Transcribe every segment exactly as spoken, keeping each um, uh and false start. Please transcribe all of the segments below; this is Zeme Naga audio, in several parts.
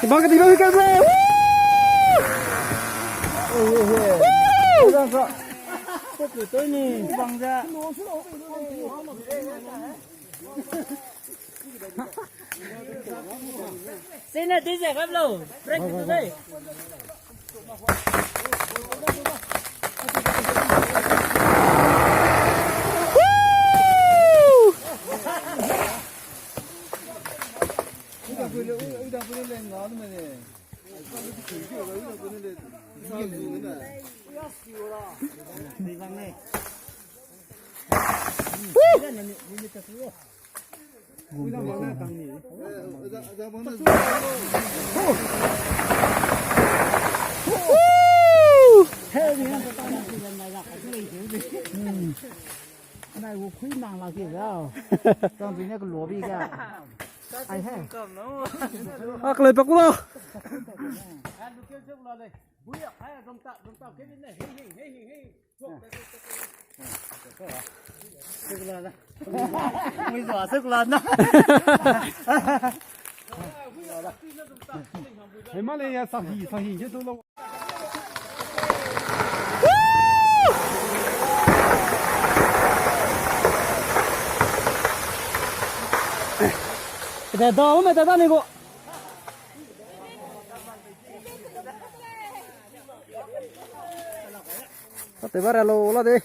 Bang ka di bang ka bre. Sine di ze gap lo. Break to day. Nai gu khui nang la ke ga. Tang bi ne ke lo bi ga. Ai he. A klei pa ku la. Hei ma le ya sahi, sahi je tu lo. Te da, me te da ni go. Ate bare lo la de.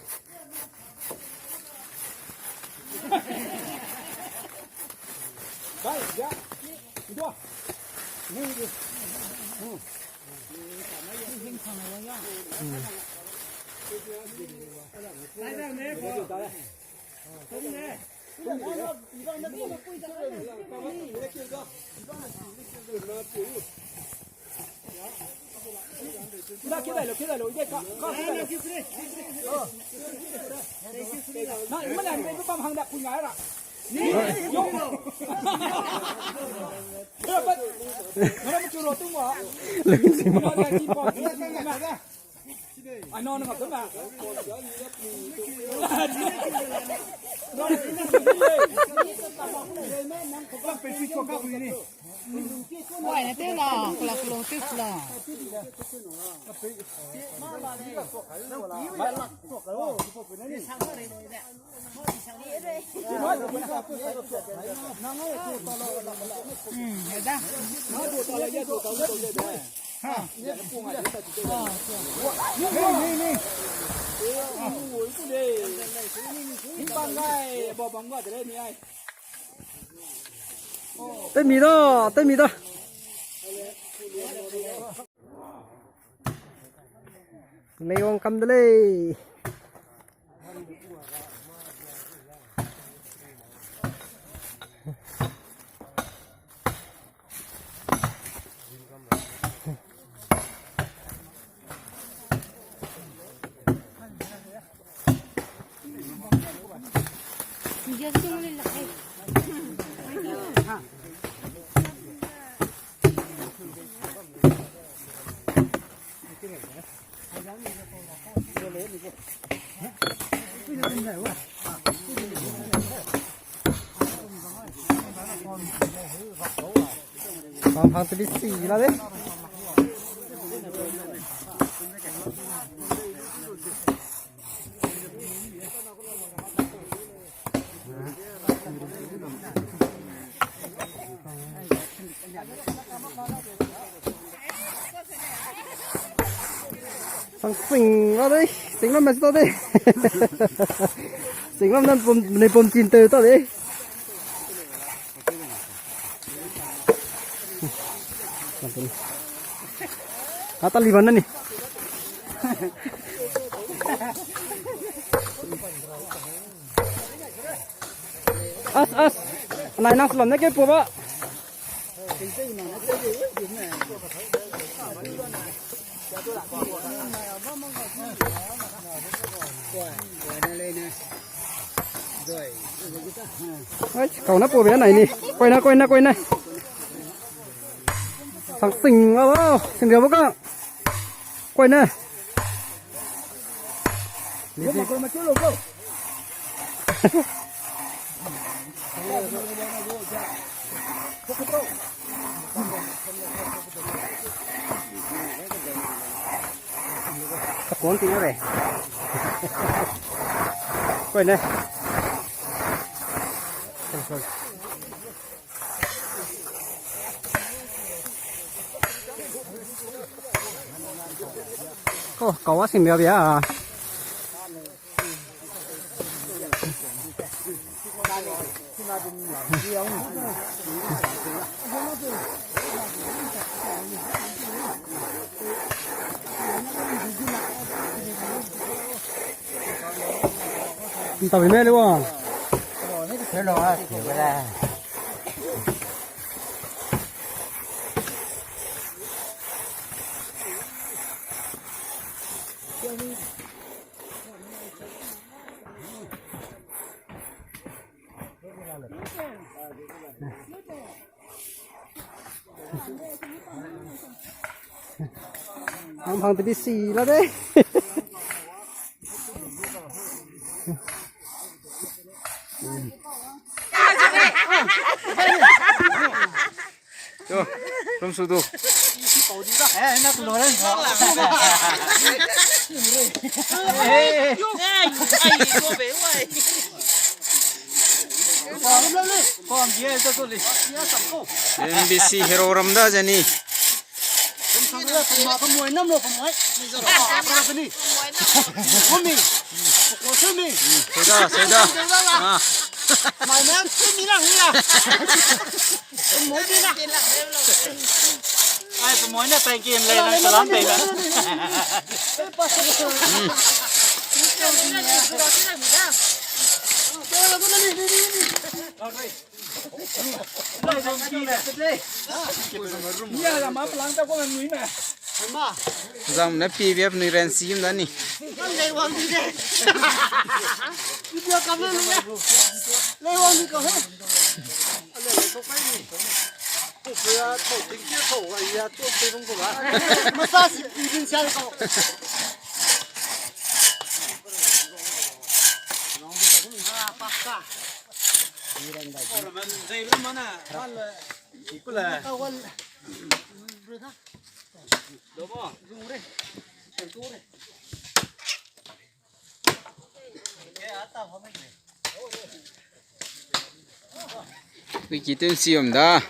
Temi da, temi da. Lei wang kam de lei. Bang phang tebi si la de. Sang sing la dei, sing lam mes ta dei. Sing lam nan pom, ne pom tin teu ta dei. Ata liban na ni. As, as. Nai nang selam ne ke po ba. Ai, kau na po be nai ni. Koi na, koi na, koi na. Sang sing, au, au, sing dia bo ka. Koi na. Kuang ting re. Koi ne. Oh, kawa sing bia bia. Ntabi me le wa. Ang phang te bi si la de. Yo, rum su du. M B C hero ram da zeni. Seda, seda. Ah. Ai, pe moi ne tai kin le, nang salam tai la. Zam ne pi biap nui ren sim da ni. Wiki tun siom da.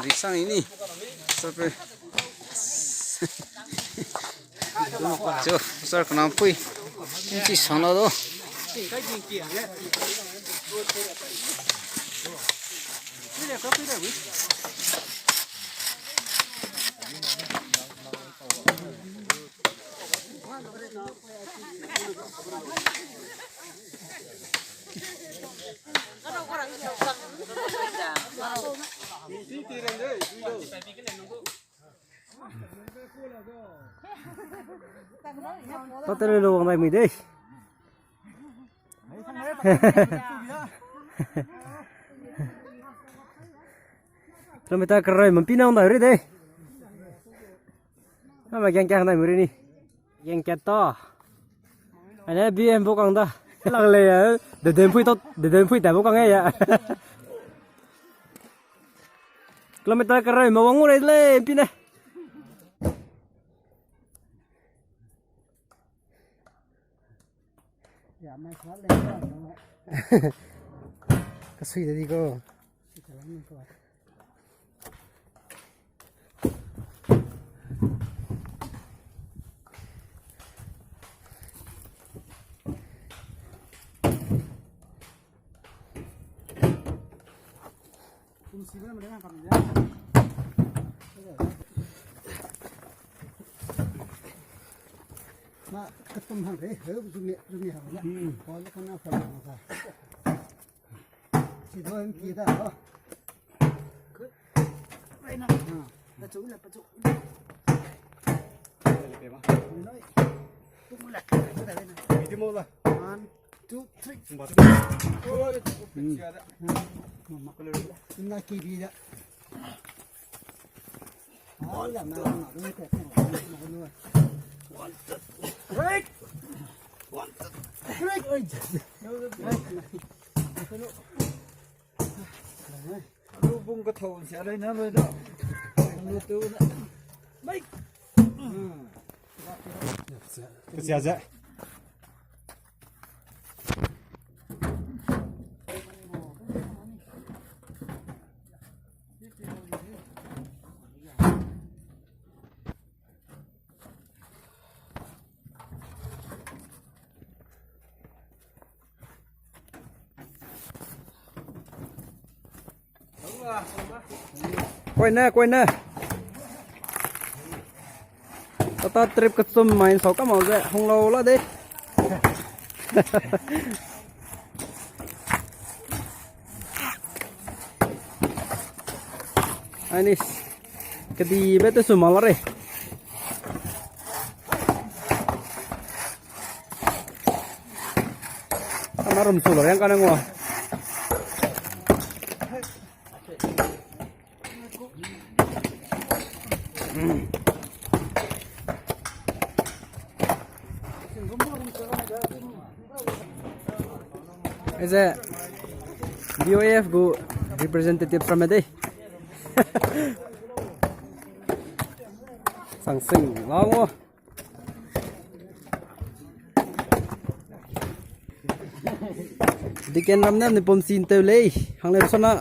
Risang ini. Sape. Jo, sar kenang pui. Nchi sang la do. Tatele lo wang dai mui dei. Kilometer keroi mampi na wang dai ri dei. Nama giang kia hang dai mui ri ni. Yang kat ta. Ane B M bokang da. Lang le ya. De den pui to, de den pui ta bokang ya. Kilometer keroi ma wang re le pine. Kasui de di ko. Ma, ketum hang rei, heu, zumi, zumi hang ya. Hmm. Kau le kana kau le ma ka. Sido M P da, ho. Ai na. Ah. Pachu le, pachu. Ni noi. Tu mo la, tu da le na. Idi mo la. One, two, three. Hmm. Ina ki bi da. Lu bung ka thau sia lei na lei da. Lu tu na. Mai. Kesia ze. Koine, koine. Tata trip kechum mai nsau ka mau ze hung lau la de. Aini kedibe te su ma la re. Ana rum su la riang ka nang wa. Aize B O F gu representative ramme dei. Sangsing la ngo. Deacon ram ne ni pum sin tew lei, hang lei sana.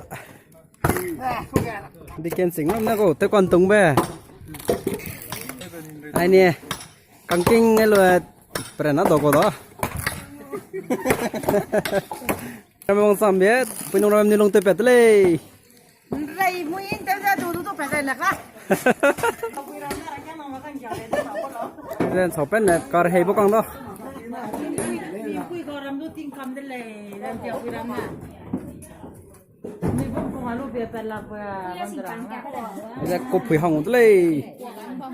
Deacon sing ram ne ko, tew kan tung be. Ai ni, kangking ne lo, pera na do ko da. Ram wang sam be, pui nung ram ni lung tew pet lei. Nrei mui in tew ze du du du pe zai lak la. Zen sau pen ne kar hei bo kang da. Pui ko ram du ting kam de lei, ram tia pui ram na. Ni bom ko alu be pe lak pe ram de ram na. Ze ko pui hang de lei.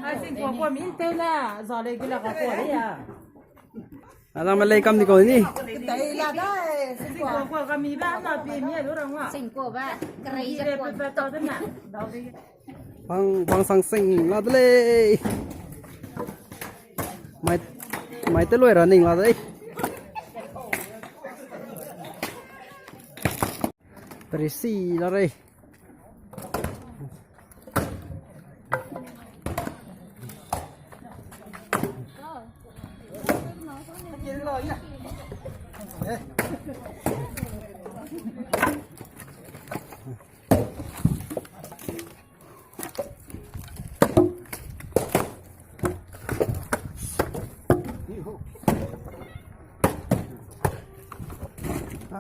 A sing ko ko min tew na, za lei gi la ka ko lei ya. Adang me lei kam di ko ni. Kedai la dai, sing ko. Sing ko ko kami ba na pi mi lu rang wa. Sing ko ba, kerai ze ko. Pe pe ta de na. Dau de. Bang, bang sang sing la de lei. Mai, mai te loi ra ning la de lei. Perisi la rei.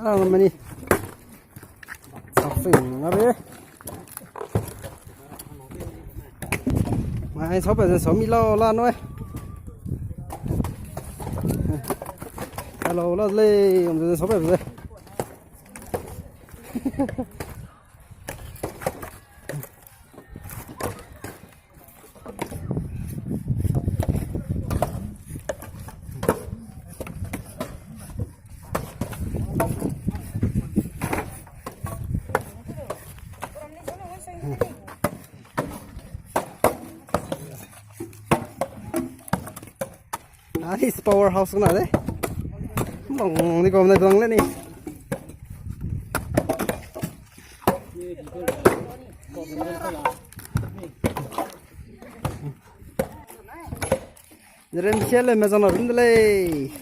Ah, mani. Sak sing la be. Mai sau pe ze sau mi lau la noi. Hello, la lei, om ze sau pe ze. Ah, is powerhouse na de. Bang ni kom na bang le ni. Ren sia le me zana ren de lei.